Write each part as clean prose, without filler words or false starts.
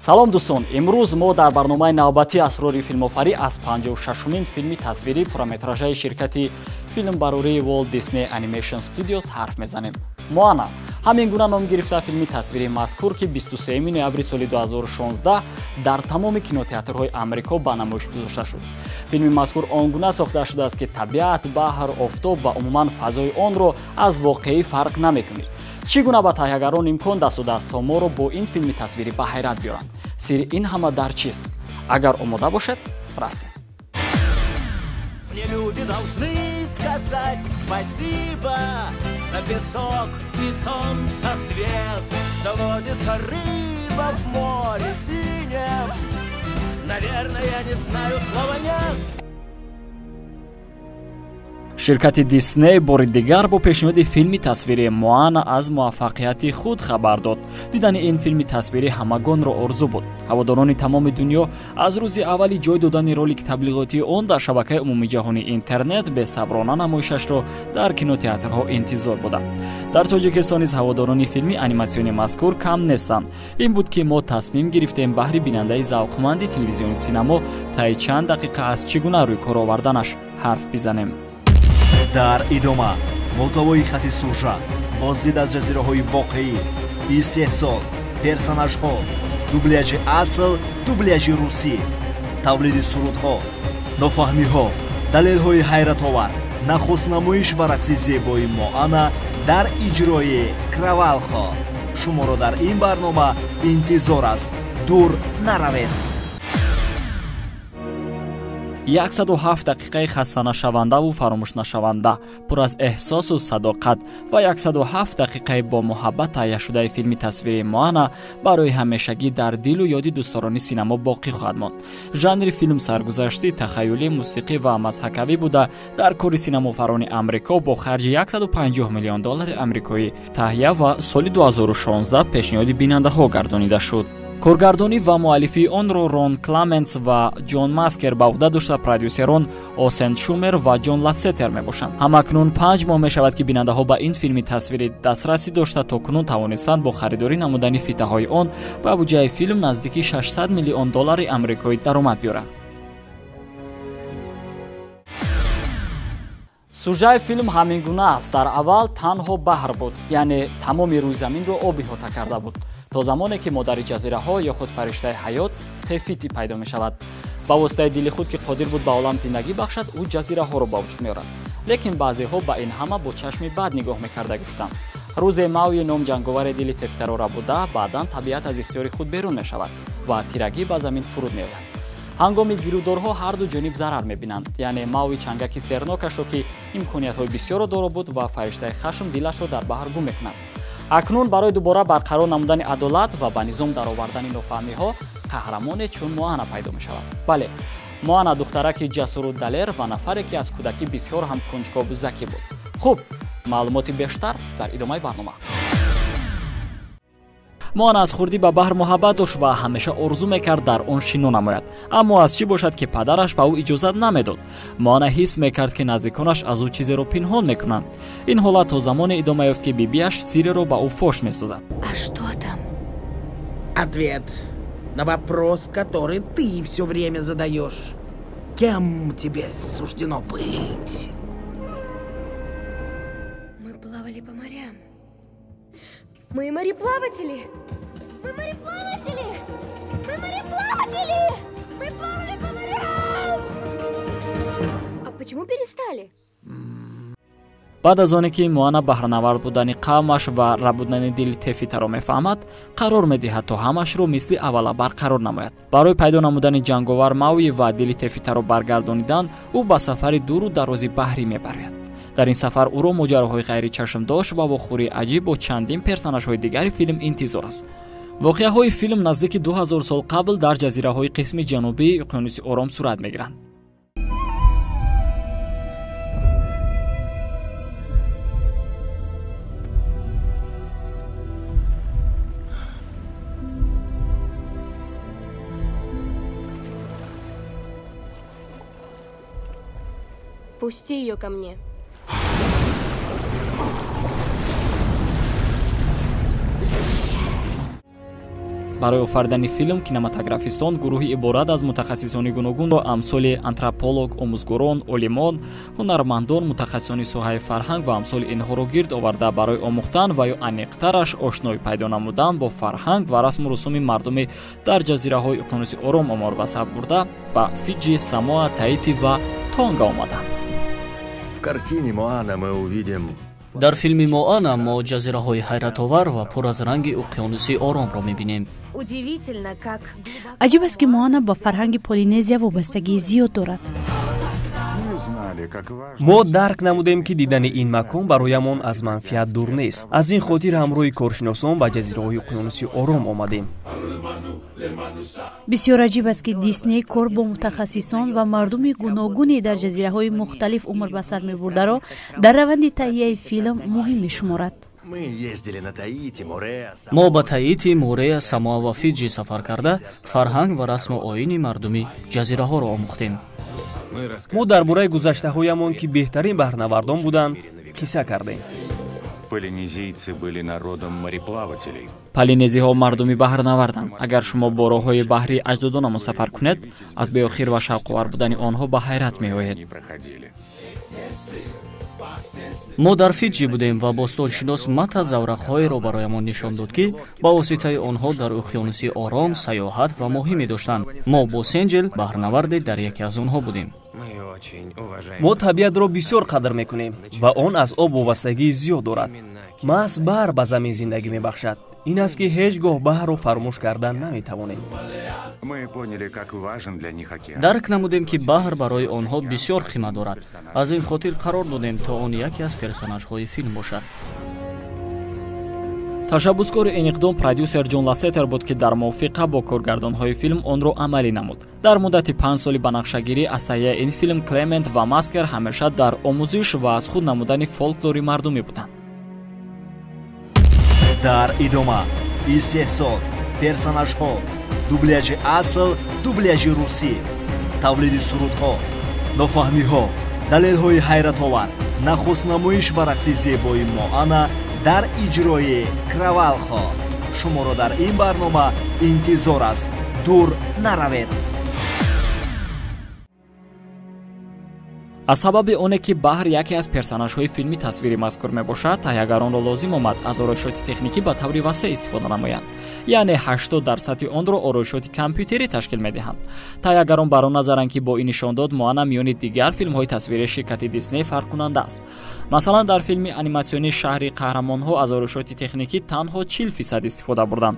Салом дӯстон, имрӯз мо дар барномаи навбатии асрори филмофарӣ аз 56-умин филми тасвирии пурраметражаи ширкати филмбарории Walt Disney Animation Studios ҳарф мезанем. Моана ҳамин гуна ном гирифта филми тасвирии мазкур, ки 23 ноябри соли 2016 дар тамоми кинотеатрҳои Амрико ба намоиш гузошта шуд. Филми мазкур он гуна сохта шудааст, ки табиат, баҳр, офтоб ва умуман фазои онро аз воқеӣ фарқ намекунед. Чӣ гуна ба таҳиягарон имкон даст додааст, то моро бо ин филми тасвирӣ ба ҳайрат биёранд? Сирри ин ҳама дар чист? Агар омода бошед, рафтем. Мне люди должны сказать спасибо за песок и солнце свет, что водится рыба в море синем. Наверное, я не знаю слова нет. Ширкати Дисней бори дигар бо пешниҳоди филми тасвирии Моана аз муваффақияти худ хабар дод. Дидани ин филми тасвирӣ ҳамагонро орзу буд. Ҳаводорони тамоми дунё аз рӯзи аввали ҷой додани ролики таблиғотии он дар шабакаи умумиҷаҳонии интернет бесаброна намоишашро дар кинотеатрҳо интизор буданд. Дар Тоҷикистон низ ҳаводорони филми аниматсиони мазкур кам нестанд. Ин буд, ки мо тасмим гирифтем баҳри бинандаи завқманди телевизиони синамо таи чанд дақиқа аз чӣ гуна рӯй кор оварданаш ҳарф бизанем. Дар идома мӯҳтавои хати сужа, боздид аз ҷазираҳои воқеӣ, истеҳсол, персонажҳо, дубляжи асл, дубляжи русӣ, тавлиди сурудҳо, нофаҳмиҳо, далелҳои ҳайратовар, нахустнамоиш ва рақси зебои Моана дар иҷрои Кравалхо. Шуморо дар ин барнома интизор аст. Дур наравед. 107 дақиқаи хастанашавандаву фаромӯшнашаванда, пур аз эҳсосу садоқат ва 107 дақиқаи бо муҳаббат таҳияшудаи филми тасвирии Моана барои ҳамешагӣ дар дилу ёди дӯстдорони синамо боқӣ хоҳад монд. Жанри филм саргузаштӣ, тахаюлӣ, мусиқӣ ва мазҳакавӣ буда, дар кори синамофарони Амрико бо харҷи 150 миллион доллари амрикоӣ таҳия ва соли 2016 пешниҳоди бинандаҳо гардонида шуд. Коргардонӣ ва муаллифии онро Рон Кламентс ва Ҷон Маскер ба уҳда дошта, продюсерон Осен Шумер ва Ҷон Лассетер мебошанд. Ҳамакнун 5 моҳ мешавад, ки бинандаҳо ба ин филми тасвирӣ дастрасӣ дошта, то кунун тавонистанд бо харидорӣ намудани фитаҳои он ба буҷаи филм наздики 600 миллион доллари амрикоӣ даромад биёранд. Сужаи филм ҳамин гуна аст. Дар аввал танҳо баҳр буд, яъне тамоми рӯйзаминро об иҳота карда буд, то замоне ки модари ҷазираҳо ё худ фариштаи ҳаёт Тефити пайдо мешавад. Ба воситаи дили худ, ки қодир буд ба олам зиндагӣ бахшад, ӯ ҷазираҳоро ба вуҷуд меорад. Лекин баъзеҳо ба ин ҳама бо чашми бад нигоҳ мекарда гуфтанд. Рӯзе Мауи ном ҷанговаре дили Тефитаро рабуда, баъдан табиат аз ихтиёри худ берун мешавад ва тирагӣ ба замин фуруд меояд. Ҳангоми гирӯдорҳо ҳарду ҷониб зарар мебинанд, яъне Мауи чангаки сернокашро, ки имкониятҳои бисёрро доро буд, ва фариштаи хашм дилашро дар баҳр гум мекунад. Акнун барои дубора барқарор намудани адолат ва ба низом даровардани нофаҳмиҳо қаҳрамоне чун Моана пайдо мешавад. Бале, Моана духтараки ҷасуру далер ва нафаре, ки аз кӯдакӣ бисёр ҳам кунҷкову закӣ буд. Хуб, маълумоти бештар дар идомаи барнома. Моана аз хурдӣ ба баҳр муҳаббат дошт ва ҳамеша орзу мекард дар он шино намояд. Аммо аз чӣ бошад, ки падараш ба ӯ иҷозат намедод. Моана ҳис мекард, ки наздиконаш аз ӯ чизеро пинҳон мекунанд. Ин ҳолат то замоне идома ёфт, ки бибиаш сирреро ба ӯ фош месозад. А что там? Ответ на вопрос, который ты все время задаешь. Кем тебе суждено быть? Мы плавали по морям. Мы мореплаватели! Мы мореплаватели! Мы мореплаватели! Мы плавали по морям! А почему перестали? Баъд аз оне ки Моана баҳранавард будани қавмаш ва рабудани дили Тефитаро мефаҳмад, қарор медиҳад, то ҳамашро мисли аввала барқарор намояд. Барои пайдо намудани ҷанговар Мауи ва дили Тефитаро баргардонидан ӯ ба сафари дуру дарози баҳрӣ мебарояд. Дар ин сафар ӯро моҷароҳои ғайричашмдошт ва вохӯрии аҷиб бо чандин персонажҳои дигари филм интизор аст. Воқеаҳои филм наздики 2000 сол қабл дар ҷазираҳои қисми ҷанубии уқёнуси Ором сурат мегиранд. Пусти ее ко мне. Барои офаридани филм кинематографистон гурӯҳи иборат аз мутахассисони гуногунро амсоли антрополог, омӯзгорон, олимон, ҳунармандон, мутахассисони соҳаи фарҳанг ва амсоли инҳоро гирд оварда барои омӯхтан ва ё аниқтараш ошноӣ пайдо намудан бо фарҳанг ва расму русуми мардуми дар ҷазираҳои уқёнуси Ором омор ба сар бурда ба Фиҷи, Самоа, Таити ва Тонга омаданд. В картине «Моана» мы увидим. Дар филми «Моана» мо ҷазираҳои ҳайратовар ва пур аз ранги уқёнуси Оромро мебинем. Аҷиб аст, ки Моана ба фарҳанги Полинезия вобастагии зиёд дорад. Мо дарк намудем, ки дидани ин макон бароямон аз манфиат дур нест. Аз ин хотир ҳамроҳи коршиносон ба ҷазираҳои уқёнуси Ором омадем. Бисёр аҷиб аст, ки Дисней кор бо мутахассисон ва мардуми гуногуне дар ҷазираҳои мухталиф умр ба сар мебурдаро дар раванди таҳияи филм муҳим мешуморад. Мо ба Таити, Мореа, Самоа ва Фиҷи сафар карда, фарҳанг ва расму оини мардуми ҷазираҳоро омӯхтем. Мо дар бораи гузаштаҳоямон, ки беҳтарин баҳрнавардон буданд, қисса кардем. Полинезийцы были народом мореплавателей. Полинезиҳо мардуми баҳрнаварданд. Агар шумо бо роҳҳои баҳрии аҷдодонамон сафар кунед, аз беохир ва шавқовар будани онҳо ба ҳайрат меоед. Мо дар Фиҷи будем ва бостоншинос Мата заврақҳоеро бароямон нишон дод, ки ба воситаи онҳо дар уқёнуси Ором саёҳат ва моҳӣ медоштанд. Мо бо Сенҷел баҳрнаварде дар яке аз онҳо будем. Мо табиатро бисёр қадр мекунем ва он аз об вобастагии зиёд дорад. Маҳз баҳр ба замин зиндагӣ мебахшад. Ин аст, ки ҳеҷ гоҳ баҳрро фаромӯш кардан наметавонем. Дарк намудем, ки баҳр барои онҳо бисёр қимат дорад. Аз ин хотир қарор додем, то он яке аз персонажҳои филм бошад. Ташаббускори ин иқдом продюсер Ҷон Лассетер буд, ки дар мувофиқа бо коргардонҳои филм онро амалӣ намуд. Дар муддати 5 соли банақшагирӣ аз таҳияи ин филм Клемент ва Маскер ҳамеша дар омӯзиш ва аз худ намудани фолклори мардумӣ буданд. Дар идома истеҳсол, персонажҳо, дубляжи асл, дубляжи русӣ, тавлиди сурудҳо, нофаҳмиҳо, далелҳои ҳайратовар, нахустнамоиш ва рақси зебои Моана дар иҷрои Кравалхо. Шуморо дар ин барнома интизор аст. Дур наравед. Аз сабаби оне ки баҳр яке аз персонажҳои филми тасвири мазкур мебошад, таҳиягаронро лозим омад аз ороишоти техникӣ ба таври васеъ истифода намоянд. Яъне 80% онро ороишоти компютерӣ ташкил медиҳанд. Таҳиягарон бар он назаранд, ки бо ин нишондод Моана миёни дигар филмҳои тасвирии ширкати Дисней фарқкунанда аст. Масалан, дар филми аниматсионии «Шаҳри қаҳрамонҳо» аз ороишоти техникӣ танҳо 40% истифода бурданд.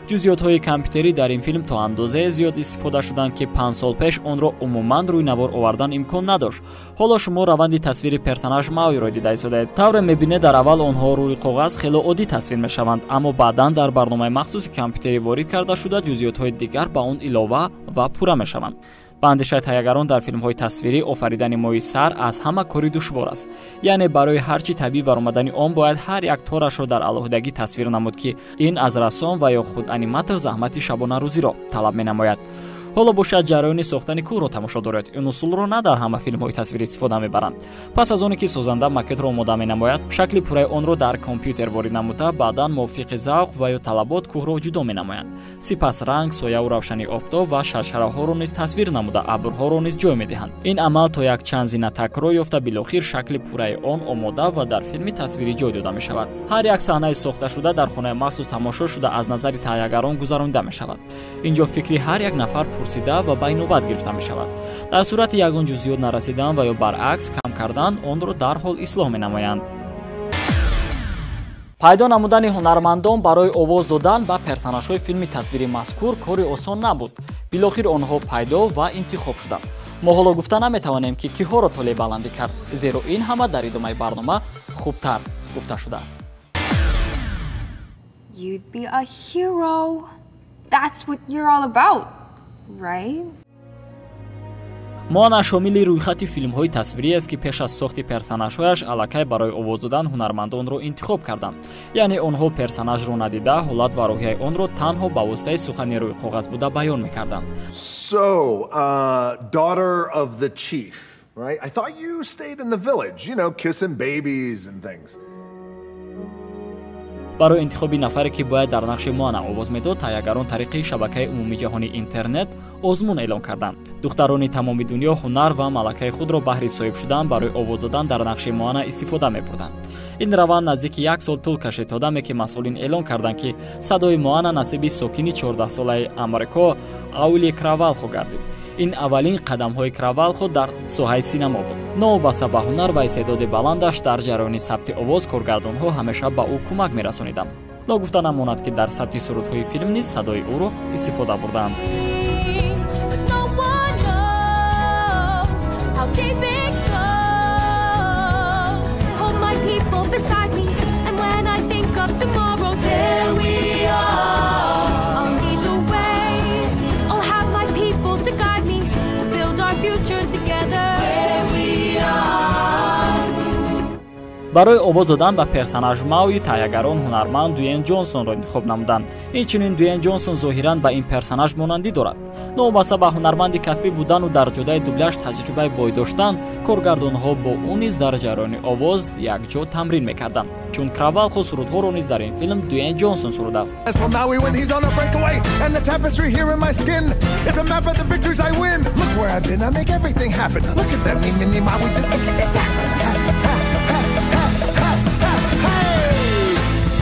Ҷузъиётҳои компютерӣ дар ин филм то андозае зиёд истифода шуданд, ки 5 сол пеш онро умуман рӯи навор овардан имкон надошт. Ҳоло шумо раванди тасвири персонаж Мауиро дида истодаед. Тавре мебинед, дар аввал онҳо рӯи коғаз хеле оддӣ тасвир мешаванд, аммо баъдан дар барномаи махсуси компютерӣ ворид карда шуда ҷузъиётҳои дигар ба он илова ва пурра мешаванд. Ба андешаи таҳиягарон, дар филмҳои тасвирӣ офаридани моҳи сар аз ҳама кори душвор аст. Яъне барои ҳар чӣ табиӣ баромадани он бояд ҳар як торашро дар алоҳидагӣ тасвир намуд, ки ин аз рассом ва ё худ аниматор заҳмати шабонарӯзиро талаб менамояд. Ҳоло бошад ҷараёни сохтани кӯҳро тамошо доред. Ин усулро на дар ҳама филмҳои тасвирӣ истифода мебаранд. Пас аз оне ки созанда макетро омода менамояд, шакли пурраи онро дар компютер ворид намуда, баъдан мувофиқи завқ ва ё талабот кӯҳро ҷудо менамоянд. Сипас ранг, сояву равшании офтоб ва шаршараҳоро низ тасвир намуда, абрҳоро низ ҷой медиҳанд. Ин амал то якчанд зина такрор ёфта, билохир шакли пурраи он омода ва дар филми тасвирӣ ҷой дода мешавад. Ҳар як саҳнаи сохташуда дар хонаи махсус тамошо шуда аз назари таҳиягарон гузаронида мешавад. Инҷо фикри ҳар як нафар пурсида ва ба инобат гирифта мешавад. Дар сурати ягон ҷузъиёт нарасидан ва ё баръакс кам кардан, онро дарҳол ислоҳ менамоянд. Пайдо намудани ҳунармандон барои овоз додан ба персонажҳои филми тасвири мазкур кори осон набуд. Билохир онҳо пайдо ва интихоб шуданд. Мо ҳоло гуфта наметавонем, ки киҳоро толеъ баландӣ кард, зеро ин ҳама дар идомаи барнома хубтар гуфта шудааст. You'd be a hero. That's what you're all about, right? Моана шомили рӯйхати филмҳои тасвирӣ аст, ки пеш аз сохти персонажҳояш аллакай барои овоз додан ҳунармандонро интихоб карданд. Яъне онҳо персонажро надида, ҳолат ва рӯҳияи онро танҳо ба воситаи сухани рӯи коғаз буда баён мекарданд. So, daughter of the chief, right? I thought you stayed in the village, you know, kissing babies and things. Барои интихоби нафаре, ки бояд дар нақши Моана овоз медод, таҳиягарон тариқи шабакаи умумиҷаҳонии интернет озмун эълон карданд. Духтарони тамоми дунё ҳунар ва малакаи худро баҳри соҳиб шудан барои овоз додан дар нақши Моана истифода мебурданд. Ин раванд наздики як сол тӯл кашид, то даме ки масъулин эълон карданд, ки садои Моана насиби сокини 14-солаи Амрико Аули Кравалхо гардид. Ин аввалин қадамҳои Кравалхо дар соҳаи синамо буд. Новобаста ба ҳунар ва истеъдоди баландаш, дар ҷараёни сабти овоз коргардонҳо ҳамеша ба ӯ кӯмак мерасониданд. Ногуфта намонад, ки дар сабти сурудҳои филм низ садои ӯро истифода бурданд. Барои овоз додан ба персонаж Мауи таҳиягарон ҳунарманд Дуэн Ҷонсонро интихоб намуданд. Инчунин Дуэн Ҷонсон зоҳиран ба ин персонаж монандӣ дорад. Новобаста ба ҳунарманди касбӣ будану дар ҷодаи дубляж таҷрибаи бой доштан, коргардонҳо бо ӯ низ дар ҷараёни овоз якҷо тамрин мекарданд. Чун Кравалхо сурудҳоро низ дар ин филм Дуэн Ҷонсон сурудааст.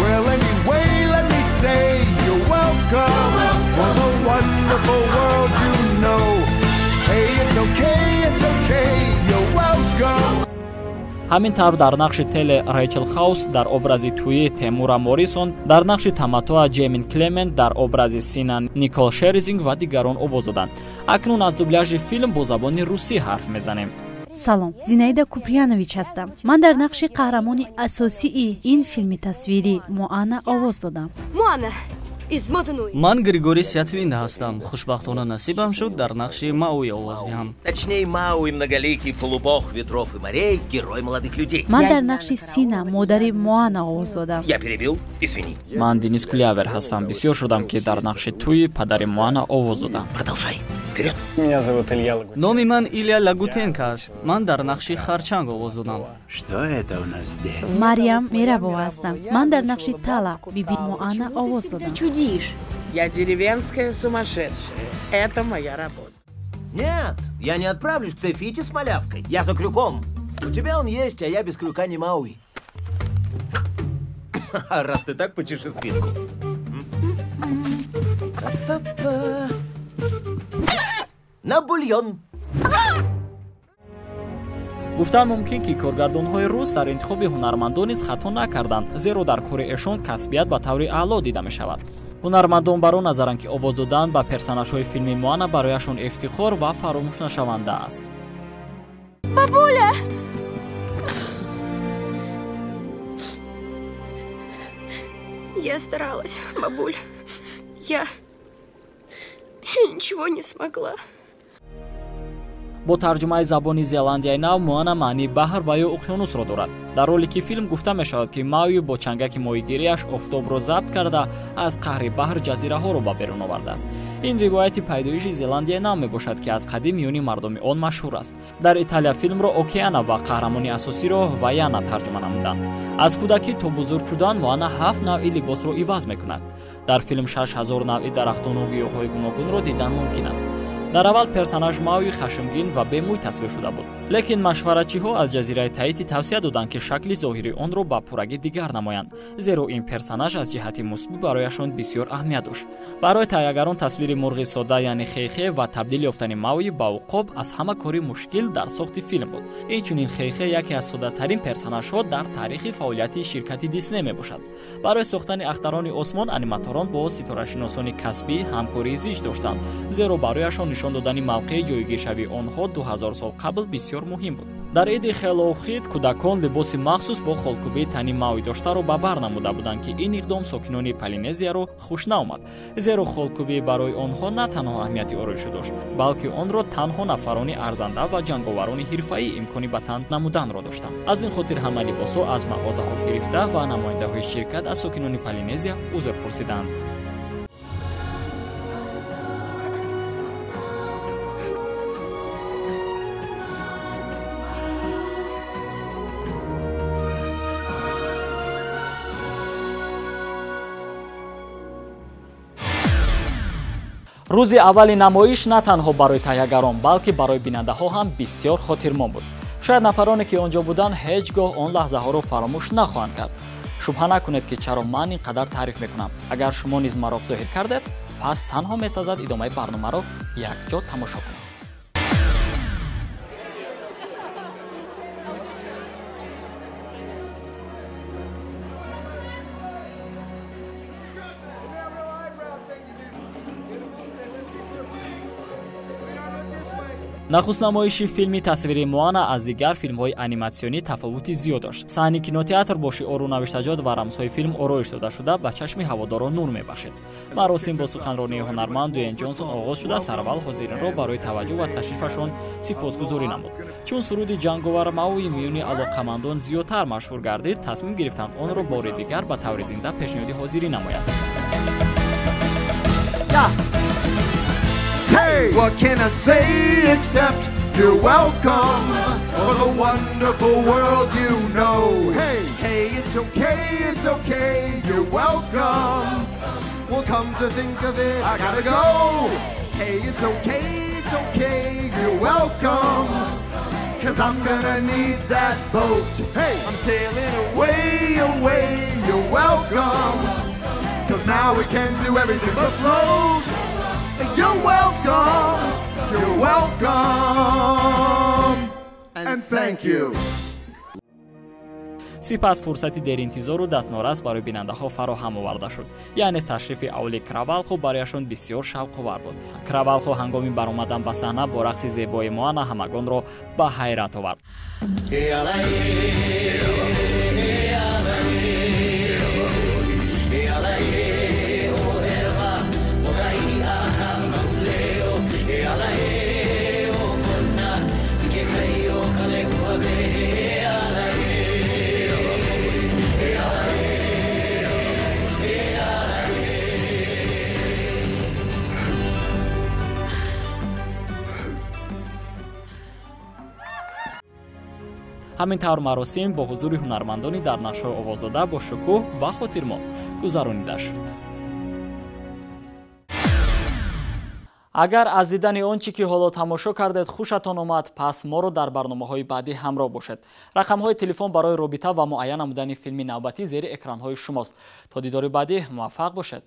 Well, anyway, let me say you're welcome for the wonderful world you know. Hey, it's okay, you're welcome. Ҳамин тавр дар нақши Теле Рэйчел Хаус, дар образи Туи Темура Морисон, дар нақши Таматоа Ҷемин Клемент, дар образи Сина Никол Шерзинг ва дигарон овоз доданд. Акнун аз дубляжи филм бо забони русӣ ҳарф мезанем. Салом, Зинаида Куприянович ҳастам. Ман дар нақши қаҳрамони асосии ин филми тасвирӣ Моана овоз додам. Ман Григорий Сятвин ҳастам. Хушбахтона насибам шуд дар нақши Мауи овоз диҳам. Точнее, Мауи многоликий полубог ветров и морей, герой молодых людей. Ман дар нақши Сина, модари Моана овоз додам. Я перебил, извини. Ман Денис Кулявер ҳастам. Бисёр шудам, ки дар нақши Туи, падари Моана овоз додам. Продолжай. Вперед. Меня зовут Илья Лагутенко. Номи ман Илья Лагутенко аст. Ман дар нақши Харчанг овоз додам. Что это у нас здесь? Марьям Мерабова ҳастам. Ман дар нақши Тала, биби Моана овоз додам. Чудишь. Я деревенская сумасшедшая. Это моя работа. Нет, я не отправлюсь к Тефити с малявкой. Я за крюком. У тебя он есть, а я без крюка не Мауи. Раз ты так, почеши спинку. На бульон. Гуфтан мумкин, ки коргардонҳои рус дар интихоби ҳунармандон низ хато накарданд, зеро дар кори эшон касбият ба таври аъло дида мешавад. Ҳунармандон бар он назаранд, ки овоз додан ба персонажҳои филми Моана барояшон ифтихор ва фаромӯшнашаванда аст. Бабуля! Я старалась, бабуль. Я ничего не смогла. Бо тарҷумаи забони Зеландияи Нав Моана маънии баҳр ва ё уқёнусро дорад. Дар ролики филм гуфта мешавад, ки Мауи бо чангаки моҳигириаш офтобро забт карда, аз қаҳри баҳр ҷазираҳоро ба берун овардааст. Ин ривояти пайдоиши Зеландияи Нав мебошад, ки аз қадим миёни мардуми он машҳур аст. Дар Италия филмро Океана ва қаҳрамони асосиро Ваяна тарҷума намуданд. Аз кӯдакӣ то бузург шудан Моана 7 навъи либосро иваз мекунад. Дар филм 6000 навъи дарахтону гиёҳҳои гуногунро дидан мумкин аст. Дар аввал персонаж Мауи хашмгин ва бемӯй тасвир шуда буд, лекин машваратчиҳо аз ҷазираи Таити тавсия доданд, ки шакли зоҳирии онро ба пуррагӣ дигар намоянд, зеро ин персонаж аз ҷиҳати мусбӣ барояшон бисёр аҳамият дошт. Барои таҳиягарон тасвири мурғи сода, яъне хехе, ва табдил ёфтани Мауи ба уқоб аз ҳама кори мушкил дар сохти филм буд. Инчунин хехе яке аз соддатарин персонажҳо дар таърихи фаъолияти ширкати Дисней мебошад. Барои сохтани ахтарони осмон аниматорон бо ситорашиносони касбӣ ҳамкории зич доштанд, зеро барояшон нишон додани мавқеи ҷойгиршавии онҳо 2000 сол қабл бисёр муҳим буд. Дар иди Хеллоухид кӯдакон либоси махсус бо холкӯбии тани Мауи доштаро ба бар намуда буданд, ки ин иқдом сокинони Полинезияро хуш наомад, зеро холкӯбӣ барои онҳо на танҳо аҳамияти ороишӣ дошт, балки онро танҳо нафарони арзанда ва ҷанговарони ҳирфаӣ имкони ба тан намуданро доштанд. Аз ин хотир ҳама либосҳо аз мағозаҳо гирифта ва намояндаҳои ширкат аз сокинони Полинезия узр пурсиданд. Рӯзи аввали намоиш на танҳо барои таҳиягарон, балки барои бинандаҳо ҳам бисёр хотирмон буд. Шояд нафароне, ки он ҷо буданд, ҳеҷ гоҳ он лаҳзаҳоро фаромӯш нахоҳанд кард. Шубҳа накунед, ки чаро ман ин қадар таъриф мекунам. Агар шумо низ мароқ зоҳир кардед, пас танҳо месазад идомаи барномаро якҷо тамошо кунед. Нахуст намоиши филми тасвирии Моана аз дигар филмҳои аниматсионӣ тафовути зиёд дошт. Саҳни кинотеатр бо шиору навиштаҷот ва рамзҳои филм ороиш дода шуда, ба чашми ҳаводорон нур мебахшид. Маросим бо суханронии ҳунарманд Дуэн Ҷонсон оғоз шуда, сараввал ҳозиринро барои таваҷҷӯҳ ва ташрифашон сипосгузорӣ намуд. Чун суруди ҷанговар Мауи миёни алоқамандон зиёдтар машҳур гардид, тасмим гирифтанд онро бори дигар ба таври зинда пешниҳоди ҳозирӣ намояд. Hey, what can I say except you're welcome for the wonderful world you know. Hey, hey, it's okay, you're welcome. Well, come to think of it, I gotta go. Hey, it's okay, you're welcome. 'Cause I'm gonna need that boat. Hey, I'm sailing away, away, you're welcome. 'Cause now we can do everything but float. You're welcome, you're welcome, and thank you. Сипас фурсати деринтизору дастнорас барои бинандаҳо фароҳам оварда шуд. Яъне ташрифи Аули Кравалхо барояшон бисёр шавқовар буд. Кравалхо ҳангоми баромадан ба саҳна бо рақси зебои Моана ҳамагонро ба ҳайрат овард. Ҳамин тавр маросим бо ҳузури ҳунармандони дар нақшҳои овоздода бо шукӯҳ ва хотирмон гузаронида шуд. Агар аз дидани он чӣ ки ҳоло тамошо кардед хушатон омад, пас моро дар барномаҳои баъдӣ ҳамроҳ бошед. Рақамҳои телефон барои робита ва муайян намудани филми навбатӣ зери экранҳои шумост. То дидори баъдӣ муваффақ бошед.